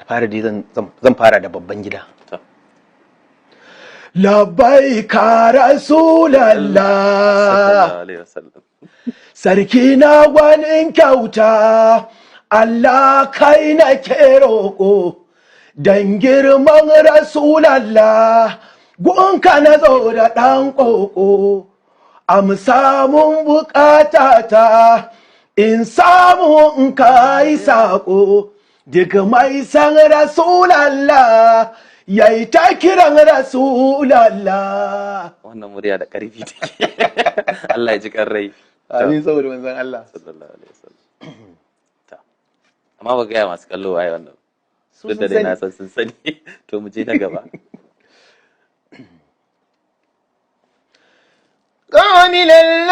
Fara dai, zan fara da babban gida. To. Labbaika Rasulallah. Sallallahu alaihi wasallam. Sarki na gwanin kyauta, Allah kai na ke roƙo, don girman Rasulallah, gunka na zo da ɗan ƙoƙo, amsa mun buƙatata, in samu in kai saƙo, duk mai san Rasulallah, yayi ta kiran Rasulallah. Wannan murya da ƙarfi take. Allah ya ji kan rai. Amin, saboda manzon Allah. Sallallahu alaihi wasallam. Ta. Amma ba gaya masu kallo waye wannan. Su Duk da sun dai na sani. san sun sani. To, mu je na gaba.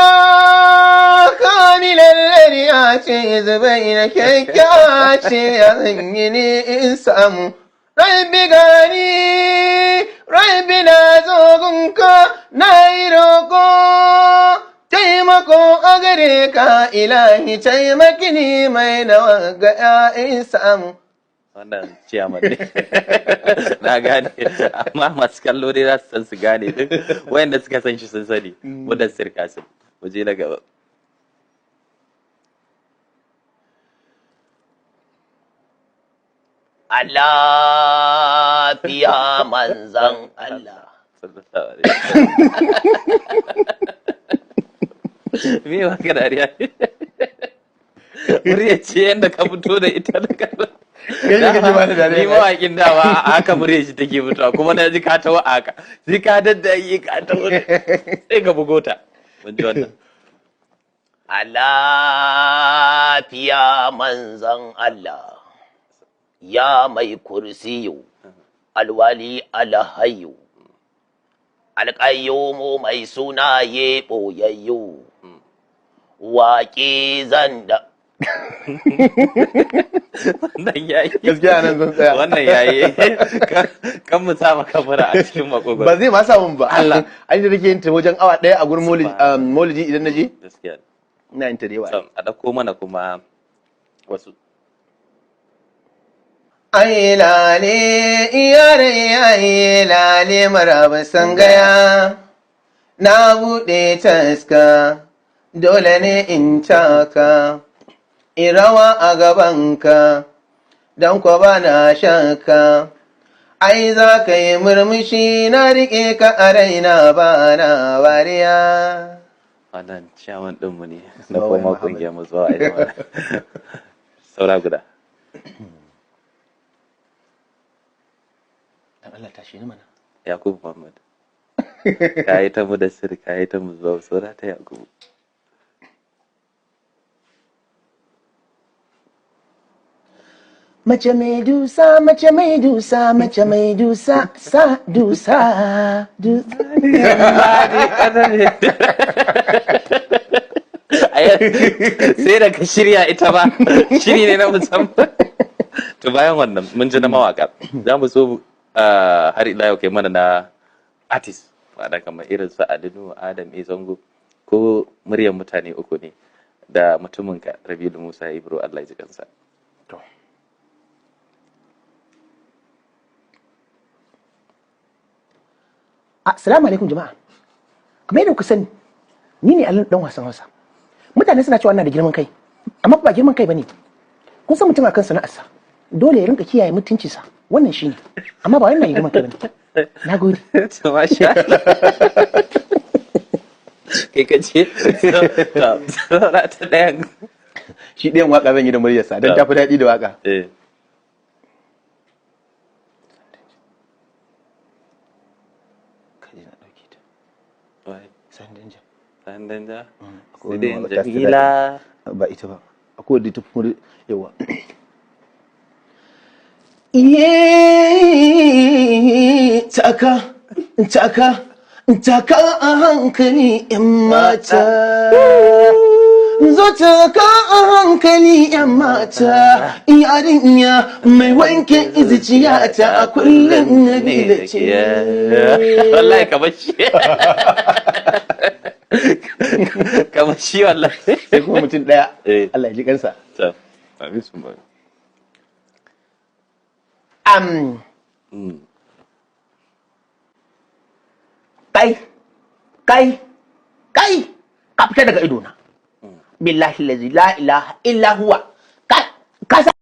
Kamilallah, kamilallah ya ce zubai na kyakkyawa ce, ya zan yi ne in samu. Rabbi gani, Rabbi na zo gunka, na yi roƙo, taimako a gare ka, ilahi taimaki ni mai nawa ga ‘ya'in samu. Wannan ciyaman ne. Na gane. Amma masu kallo dai za su san su gane din. Wayanda suka san shi sun sani. Mudassir Kasim. Mu je na gaba. Lafiya manzan Allah. Sallallahu alaihi wasallam. Me wa ka dariya? Murya ce yadda ka fito da ita da ka. Kai ne kake bani dariya. Ni mawaƙin dama a haka murya shi take fitowa, kuma na ji ka tawo a haka. Sai ka daddaye ka tawo sai ka bugo ta. Mun ji wannan. A lafiya manzan Allah. Ya mai kursiyu, alwali alhayu, alƙayyumu mai sunaye ɓoyayyu, waƙe zan da. Wannan yayi. Gaskiya nan zan tsaya. Wannan yayi. Kan mu sa maka mura a cikin makogwaro. Ba zai ma samun ba. Allah. An da nake yin ta wajen awa 1 a gurin maulidi idan na je. Gaskiya. Ina yin ta da yawa. So, a ɗauko mana kuma wasu. Ai lale, iyare, ai lale, maraba sangaya, na buɗe taska, dole ne in taka, in rawa a gabanka, don kwa ba na shakka. Ai za ka yi murmushi, na riƙe ka a raina ba na wariya. Wannan ciyaman ɗinmu ne na Zuwa koma Muhammad. ƙungiyar mu zuwa ai. Saura guda. Dan Allah tashi ni mana. Yakubu Muhammad. Ka yi ta Mudassir, ka yi ta Musbahu, saura ta Yakubu. Mace mai dusa, mace mai dusa, mace mai dusa, sa dusa, dusa. Sai da ka shirya ita ba, shiri ne na musamman. To, bayan wannan mun ji na mawaka, za mu so har ila yau kai mana na artist, ma'ana kamar irin su Ali Nuhu, Adam A Zango, ko muryar mutane uku ne da mutumin ka Rabilu Musa Ibro, Allah ya ji kansa. To. Assalamu alaikum jama'a. Kamar yadda kuka sani, ni ne Alin dan wasan Hausa. Mutane suna cewa ina da girman kai, amma ba girman kai bane. Kun san mutum akan sana'arsa, dole ya rinka kiyaye mutuncinsa. Wannan shine. Amma ba wannan girman kai bane. Na gode. To, masha Allah. Kai ka ce to, saura ta ɗayan. Shi ɗayan waka zan yi da muryarsa don tafi daɗi da waka. Eh. Kaji na ɗauke ta. Wai, Sandan ja. sandan ja. Akwai Sai wani dai waƙa ta fi Jamila. daɗi. Ba ita ba. Akwai wadda ta fi yawa. Iye taka taka taka a hankali yan mata. Zo taka a hankali yan mata. Yarinya mai wanke zuciya ta a kullum Nabila ce. Wallahi kamar shi. Kamar shi wallahi. Sai kuma mutum ɗaya. Eh. Allah ya ji kansa. To, amin sun bari. Kai, kai, kai, ka fita daga idona. Billahi lazi la ilaha illa huwa. Ka